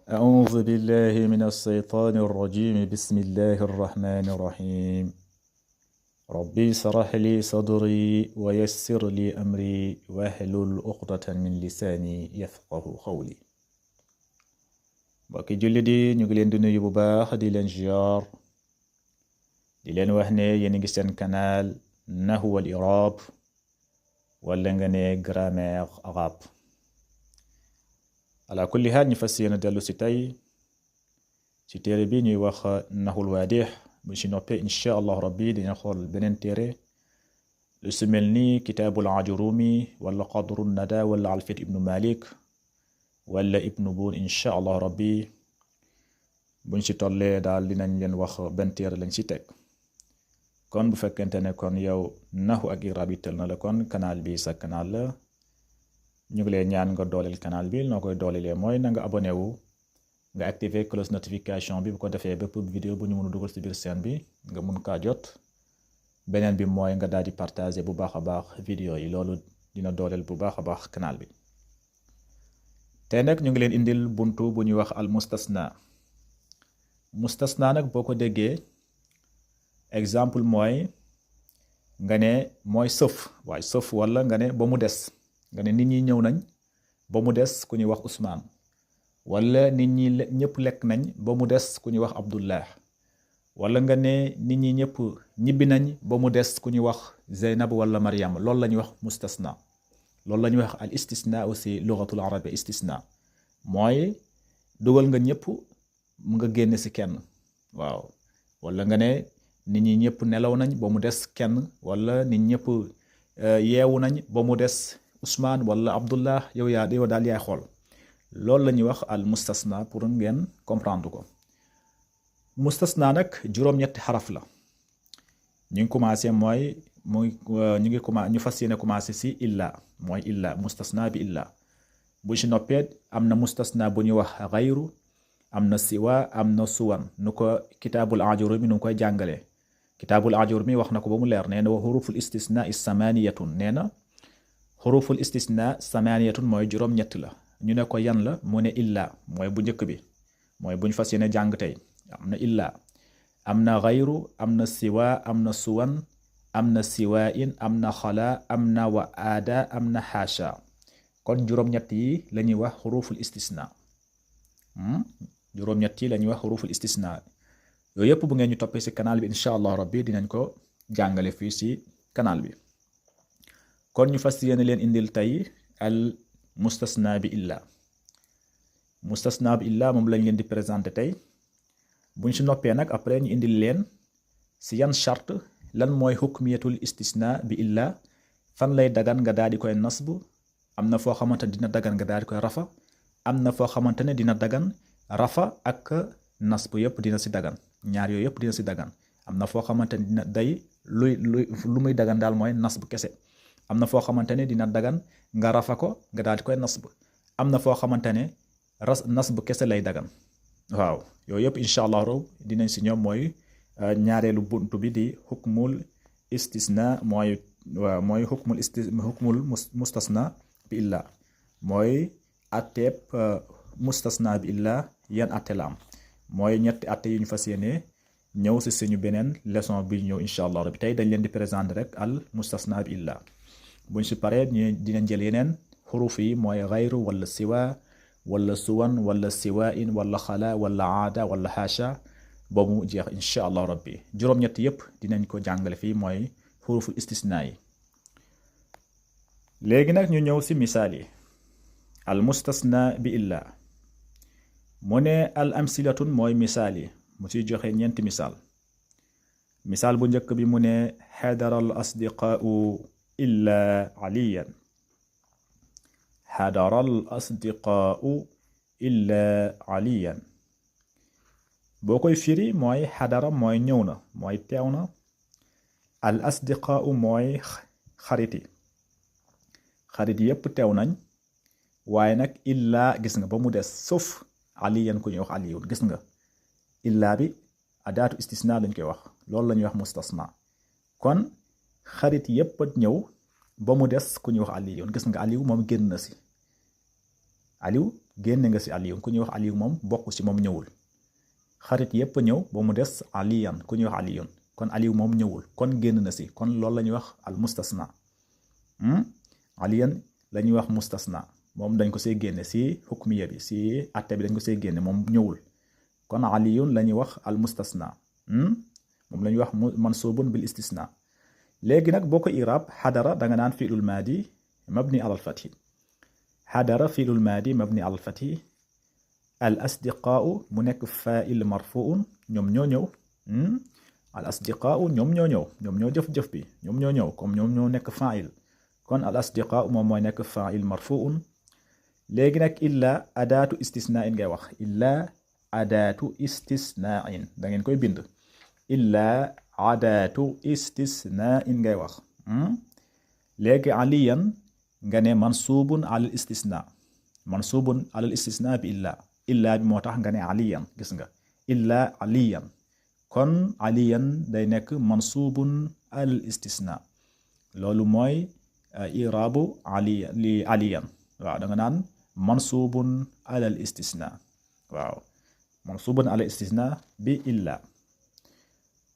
أعوذ بالله من الشيطان الرجيم بسم الله الرحمن الرحيم ربي اشرح لي صدري ويسر لي أمري واحلل عقدة من لساني يفقه قولي mbokki julli di ñu ngi leen di nuyu bu baax di leen ziar di leen wax ne yéen ngi seen canal Nahwu wal I'rab wala nga ne grammaire arabe ala kulli haal ñu fas yéene dellu si tey ci téere bi ñuy wax Nahwul Waadih bu ci noppee insha allah rabbi dina xool beneen téere lu su mel ni kitaabul Ajurumi wala Qadru Nada wala Alfiyat ibnu Malik wala ibnu Buun insha allah rabbi buñ ci tollee daal dinañ leen wax benn téere lañ ci teg kon bu fekkente ne kon yow nahwu ak i'raab yitteel na la kon canal bi sa canal la ñu ngi leen ñaan nga dooleel canal bi noo koy doolelee mooy na nga abonné wu nga activer cloche notification bi bu ko defee bépp vidéo bu ñu mën a dugal ci biir chaîne bi nga mun kaa jot beneen bi mooy nga daal di partager bu baax a baax vidéo yi loolu dina dooleel bu baax a baax canal bi tey nag ñu ngi leen indil buntu bu ñuy wax al mustasna nag boo ko déggee exemple mooy nga ne mooy sëf wala nga ne ba mu des nga ne nit ñi ñëw nañ ba mu des ku ñuy wax Ousmane wala nit ñi ñëpp lekk nañ ba mu des ku ñuy wax Abdullah wala nga ne nit ñi ñëpp ñibbi nañ ba mu des ku ñuy wax Zeynab wala Maryam loolu la ñuy wax mustasna loolu la ñuy wax al istisna aussi lugatul arabia istisna mooy dugal nga ñëpp mu nga génne ci kenn waaw wala nga ne nit ñi ñëpp nelaw nañ ba mu des kenn wala nit ñëpp yeewu nañ ba mu des Ousmane wala Abdullah yow daal yaay xool loolu la ñuy wax al mustasna pour ngeen comprendre ko mustasna nag juróom-ñetti xaraf la ñu ngi commencé mooy ñu fas yéene commencé ci illa mooy illa mustasna bi illa bu ci noppee am na mustasna bu ñuy wax xayru am na siwa am na suwan nu ko kitaabul Ajurumi nu koy jàngalee kitaabul Ajurumi wax na ko ba mu leer nee na wa xuruful istisna samaniyatun nee na xuruful istisna samaniyatun mooy juróom-ñett la ñu ne ko yan la mu ne illa mooy bu njëkk bi mooy bu ñu fas yéene jàng tey am na illa am na xayru am na siwa am na suwan am na siwain am na xala am na wa aada am na xaasha kon juróom-ñett yi la ñuy wax xuruful istisna juróom-ñett yi la ñuy wax xuruful istisna yooyu yëpp bu ngeen ñu toppee ci canal bi incha allah rabbi dinañ ko jàngale fii ci canal bi kon ñu fas yéene leen indil tey al mustasna bi illa moom lañ leen di présenter tey buñ ci noppee nag après ñu indil leen ci yan charte lan mooy hukmiyatul istisna bi illa fan lay dagan nga daal di koy nasb am na foo xamante ne dina dagan nga daal di koy rafa am na foo xamante ne dina dagan rafa ak nasb yëpp dina ci dagan ñaar yooyu yëpp dina ci dagan am na foo xamante ne dina day lu muy dagan daal mooy nasb kese am na foo xamante ne dina dagan nga rafa ko nga daal di koy nasb am na foo xamante ne nasb kese lay dagan waaw yooyu yëpp incha allah dinañ ci ñoom mooy ñaareelu buntu bi di hukmul istisna mooy hukmul mustasna bi illa mooy atteeb mustasna bi illa yan atte la am mooy ñetti atte yu ñu fas yéene ñëw ci suñu beneen leçon bi ñëw incha allah rabbi tey dañ leen di présenter rek al mustasna bi illa buñ ci paree dinañ jël yeneen xuruf yi mooy xayru wala siwa wala suwan wala siwain wala xala wala aada wala xaasha boobu mu jeex incha allah rabbi juróom-ñett yépp dinañ ko jàngale fii mooy xuruful istisna yi léegi nag ñu ñëw ci misaal yi al mustasna bi illa mu ne al amsilatun mooy misaal yi mu ciy joxe ñeenti misaal bu njëkk bi mu ne xadara al asdiqaau illa aliyan xadara al asdiqaau illa aliyan boo koy firi mooy xadara mooy ñëw na mooy teew na al asdiqaau mooy xarit yépp teew nañ waaye nag illaa gis nga ba mu des sauf aliyan ku ñuy wax aliyun gis nga illaa bi adaatu istisna lañ koy wax loolu la ñuy wax mustasna kon xarit yépp ñëw ba mu des ku ñuy wax aliyun gis nga aliyu moom génn na ci Aliou génne nga si aliyun ku ñuy wax aliyun moom bokk si moom ñëwul xarit yépp ñëw ba mu des aliyan ku ñuy wax aliyun kon aliyu moom ñëwul kon génn na si kon loolu la ñuy wax al mustasna aliyan la ñuy wax mustasna moom dañ ko see génne si hukmiya bi si atte bi dañ ko see génne moom ñëwul kon aliyun la ñuy wax al mustasna moom la ñuy wax mansubun bil istisna léegi nag boo ko irab xadara da nga naan fi'lul maadi mabni ala al fathi xadara fi'lul maadi mabni ala al fathi al asdiqaau mu nekk fa'il marfuun ñoom ñoo ñëw al asdiqaau ñoom ñoo ñëw ñoom ñoo jëf-jëf bi ñoom ñoo ñëw comme ñoom ñoo nekk fa'il kon al asdiqaau moom mooy nekk fa'il marfuun léegi nag illa adaatu istisna'in ngay wax illa adaatu istisna'in da ngeen koy bind illa adaatu istisna'in ngay wax léegi aliyan nga ne mansubun alal istisna mansubun alal istisna bi illa bi moo tax nga ne aliyan gis nga illa aliyan kon aliyan day nekk mansubun alal istisna loolu mooy irabu aliyan waaw da nga naan mansubun alal istisna waaw mansubun alal istisna bi illa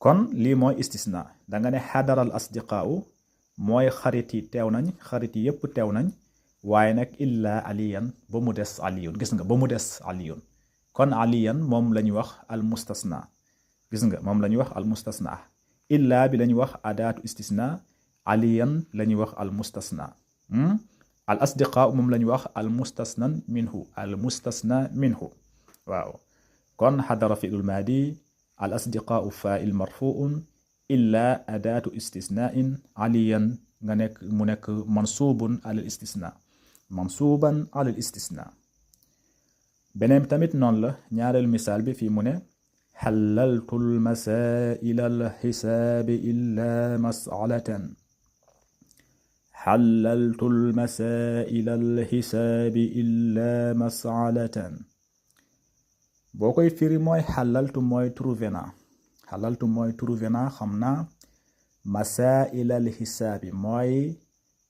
kon lii mooy istisna da nga ne xadaral asdiqaau mooy xarit yi teew nañ xarit yi yépp teew nañ waaye nag illa aliyan ba mu des aliyun gis nga ba mu des aliyun kon aliyan moom la ñuy wax al mustasna gis nga moom la ñuy wax al mustasna illa bi la ñuy wax adaatu istisna aliyan la ñuy wax al mustasna al asdiqa moom la ñuy wax al mustasna minhu waaw kon xadara fi'lul maadi al asdiqaau fa'il marfuun illa adaatu istisna'in aliyan nga nekk mu nekk mansubun alal istisna mansuban alal istisna beneen tamit noonu la ñaareelu misaal bi fii mu ne xalaltu lmasaila alxisaabi illa masalatan xalaltu lmasaila alxisaabi illa masalatan boo koy firi mooy xalaltu mooy trouvé naa xalaltu mooy trouvé naa xam naa masail al xisaabi mooy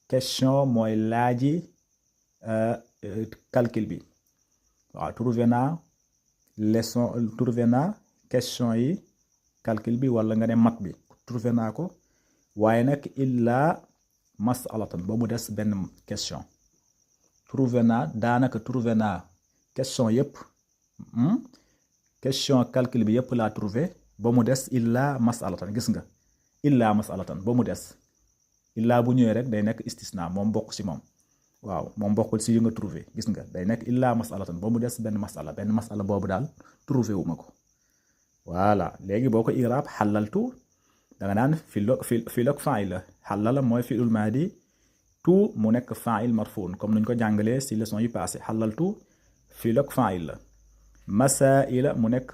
question mooy laaji calcul bi waaw trouvé naa leçon trouvé naa question yi calcul bi wala nga ne mat bi trouvé naa ko waaye nag illaa masalatan ba mu des benn question trouvé naa daanaka trouvé naa question yépp question calcul bi yépp laa trouvé ba mu des illaa masalatan gis nga illaa masalatan ba mu des illaa bu ñëwee rek day nekk istisna moom bokk ci moom waaw moom bokkul ci yu nga trouvé gis nga day nekk illaa masalatan ba mu des benn masala boobu daal trouvé wu ma ko voilà léegi boo ko iraab xalaltu da nga naan filoog fa'il la xalala mooy fi'lul maadi tout mu nekk fa'il marfuun comme nuñ ko jàngalee ci leçon yi passé xalaltu filoog fa'il la masaila mu nekk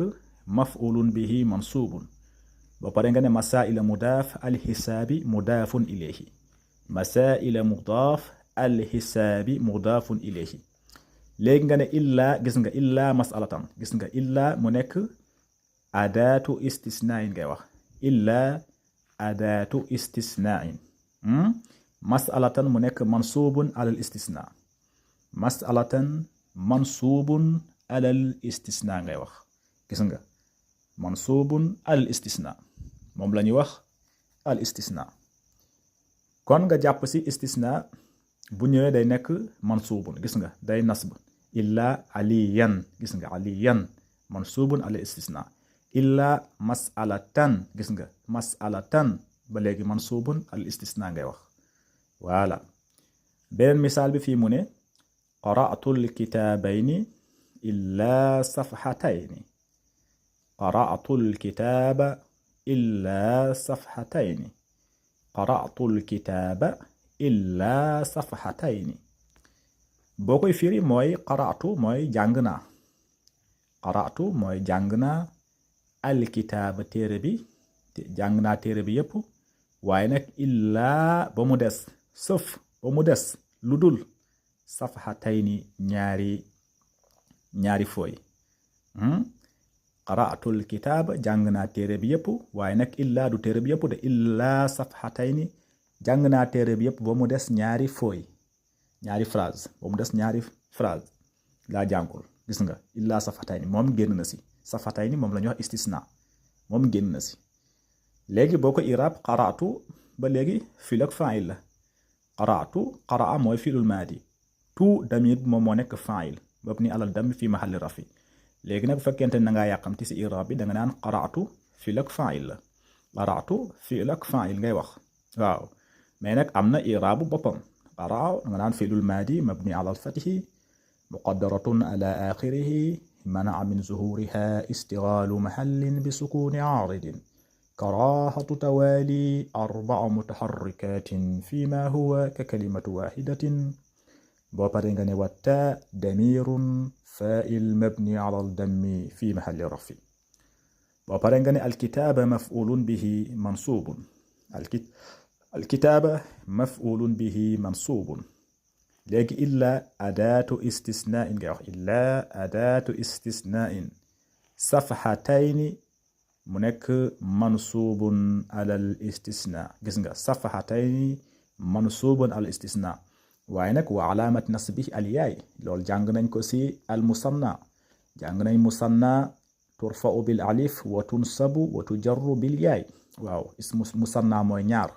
maf'ulun bihi mansubun ba pare nga ne masaila mudaaf alxisaabi mudaafun ilayhi masaila mudaaf alxisaabi mudaafun ilayhi léegi nga ne illaa gis nga illaa masalatan gis nga illaa mu nekk adaatu istisnaain ngay wax illaa adaatu istisnaain masalatan mu nekk mansubun alal istisna masalatan mansubun alal istisna ngay wax gis nga mansubun al istisna moom la ñuy wax al istisna kon nga jàpp ci istisna bu ñëwee day nekk mansubun gis nga day nasb illa aliyan gis nga aliyan mansubun al istisna illa masalatan gis nga masalatan ba léegi mansubun al istisna ngay wax voilà beneen misaal bi fii mu ne qara'tu al kitaabayni illa safhatayni qara'tu al-kitaaba illaa safhatayni qara'tu al-kitaaba illaa safhatayni boo koy firi mooy qara'tu mooy jàng naa qara'tu mooy jàng naa al-kitaaba téere bi jàng naa téere bi yépp waaye nag illaa ba mu des sëf ba mu des lu dul safhatayni ñaari fooy qara'tul kitaaba jàng naa téere bi yépp waaye nag illaa du téere bi yépp de illaa safhatayni jàng naa téere bi yépp ba mu des ñaari phrase ba mu des ñaari phrase laa jàngul gis nga illaa safatayni moom génn na si safatayni moom la ñuy wax istisna moom génn na si léegi boo ko iraab qaraatu ba léegi fiil ak faa'il la qaraatu qaraa mooy fiilul maadi tout damir bi moom moo nekk faa'il mabni alal dammi fi mahalli rafi léegi nag bu fekkente ne da ngaa yàqamti si iraab bi da nga naan qaraatu fiil ak faa'il la qaraatu fiil ak faa'il ngay wax waaw mais nag am na iraabu boppam qaraa da nga naan fiilul maadi mabni alal fatihi muqaddaratun ala axirihi manaa min zuhuriha istigaalu mahallin bi sukuni aaridin karaahatu tawaali arbaa mutaharrikatin fi ma huwa ka kalimatu wahidatin boo pare nga ne watta damirun fa'il mabni ala al-dammi fi mahalli rafi boo pare nga ne alkitaaba maf'ulun bihi mansubun alkitaaba maf'ulun bihi mansubun léegi illa adaatu istisnaa'in ngay wax illa adaatu istisnaa'in safhatayni mu nekk mansubun alal istisna gis nga safhatayni mansubun alal istisna waaye nag wa alaamat nasbihi al yaay loolu jàng nañ ko si al musanna jàng nañ musanna turfa'u bil alif wa tunsabu wa tujarru bil yaay waaw ismu musanna mooy ñaar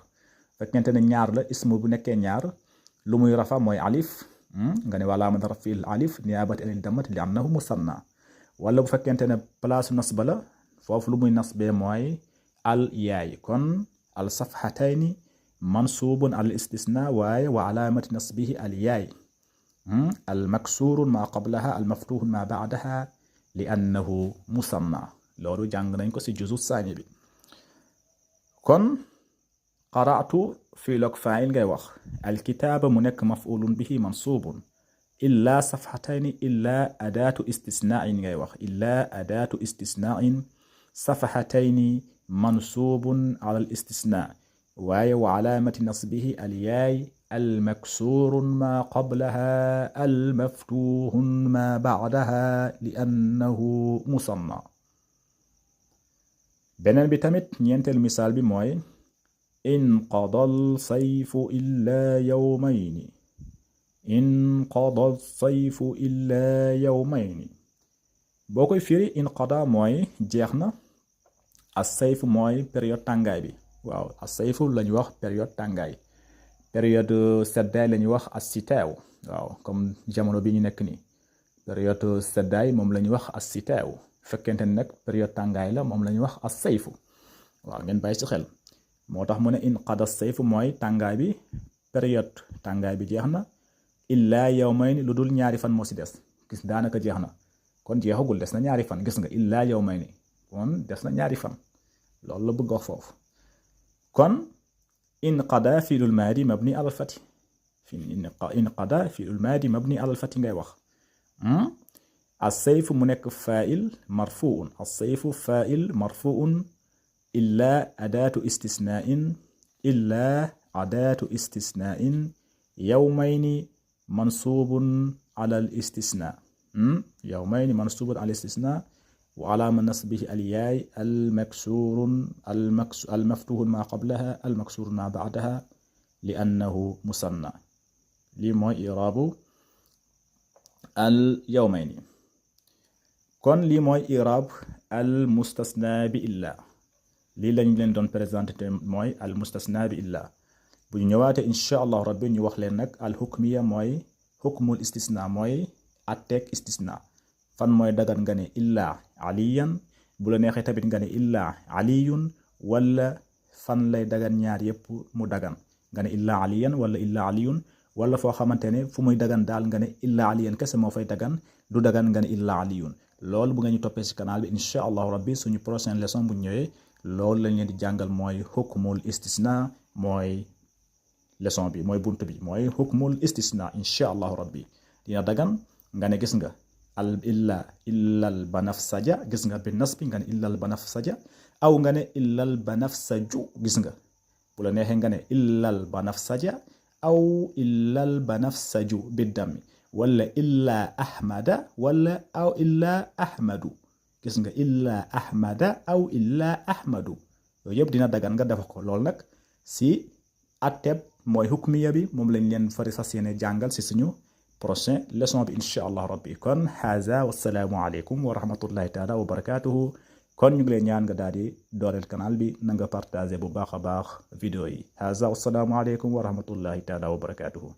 fekkente ne ñaar la ismu bu nekkee ñaar lu muy rafa mooy alif nga ne wa alaamat rafil alif niyaabati anil dammat li annahu musanna wala bu fekkente ne place nasba la foofu lu muy nasbee mooy al yaay kon al safhatayni mansubun al istisna waaye wa alaamati nasbihi al yaay al maksurun ma qablaha al maftuhun ma ba'daha li annahu musanna loolu jàng nañ ko si juzu saani bi kon qaraatu fiil ak faa'il ngay wax al kitaaba mu nekk maf'ulun bihi mansubun illa safhatayni illa adaatu istisnaa'in ngay wax illa adaatu istisnaa'in safhatayni mansubun ala al istisna waaye wa alaamati nasbihi al yaay al maksurun ma qablaha al maftuhun ma ba'daha li annahu musanna beneen bi tamit ñeenteel misaal bi mooy inqada al sayfu illa yawmayni inqada al sayfu illa yawmayni boo koy firi inqada mooy jeex na as sayfu mooy période tàngaay bi waaw as sayfu la ñuy wax période tàngaay période seddaay la ñuy wax as sitaaw waaw comme jamono bi ñu nekk nii période seddaay moom la ñuy wax as sitaaw fekkente ne nag période tàngaay la moom la ñuy wax as sayfu waaw ngeen bàyyi ci xel moo tax mu ne inqada sayfu mooy tàngaay bi période tàngaay bi jeex na illaa yawmayni lu dul ñaari fan moo si des gis daanaka jeex na kon jeexagul des na ñaari fan gis nga illaa yawmayni kon des na ñaari fan loolu la bëgg wax foofu kon inqada fiilul maadi mabni alal fati inqada fiilul maadi mabni alal fati ngay wax as-sayfu mu nekk faa'il marfuun as-sayfu faa'il marfuun illa adaatu istisnaa'in yawmayni mansuubun alal istisnaa yawmayni mansuubun alal istisnaa wa alaama nasbihi al yaay al maftuhun ma qablaha al maksurun ma ba'daha li annahu musanna lii mooy iraabu al yawmayni kon lii mooy iraab al mustasna bi illa lii lañ leen doon présenté mooy al mustasna bi illa bu ñu ñëwaatee incha allahu rabbi ñu wax leen nag al hukmiya mooy hukmul istisna mooy atteek istisna fan mooy dagan nga ne illaa aliyan bu la neexee tamit nga ne illaa aliyun wala fan lay dagan ñaar yépp mu dagan nga ne illaa aliyan wala illaa aliyun wala foo xamante ne fu muy dagan daal nga ne illaa aliyan kese moo fay dagan du dagan nga ne illaa aliyun loolu bu nga ñu toppee ci canal bi incha allahu rabbi suñu prochaine leçon bu ñëwee loolu lañ leen di jàngal mooy hukmul istisna mooy leçon bi mooy bunt bi mooy hukmul istisna incha allahu rabbi dina dagan nga ne gis nga al illal banafsaja gis nga bi nas bi nga ne illal banafsaja aw nga ne illal banafsaju gis nga bu la neexee nga ne illal banafsaja aw illal banafsaju biddami wala illa ahmada wala aw illa ahmadu gis nga illa ahmada aw illa ahmadu yooyu yëpp dina dagan nga def ko loolu nag si atteb mooy hukmiya bi moom lañ leen fari sas yéene jàngal si suñu prochain leçon bi incha allah rabbi kon haza wasalaamu aleykum wa rahmatullahi taala wa barakatuhu kon ñu ngi lay ñaan nga daal di dooleel canal bi na nga partagé bu baax a baax vidéo yi haza wasalaamu aleykum wa rahmatullahi taala wa barakatuhu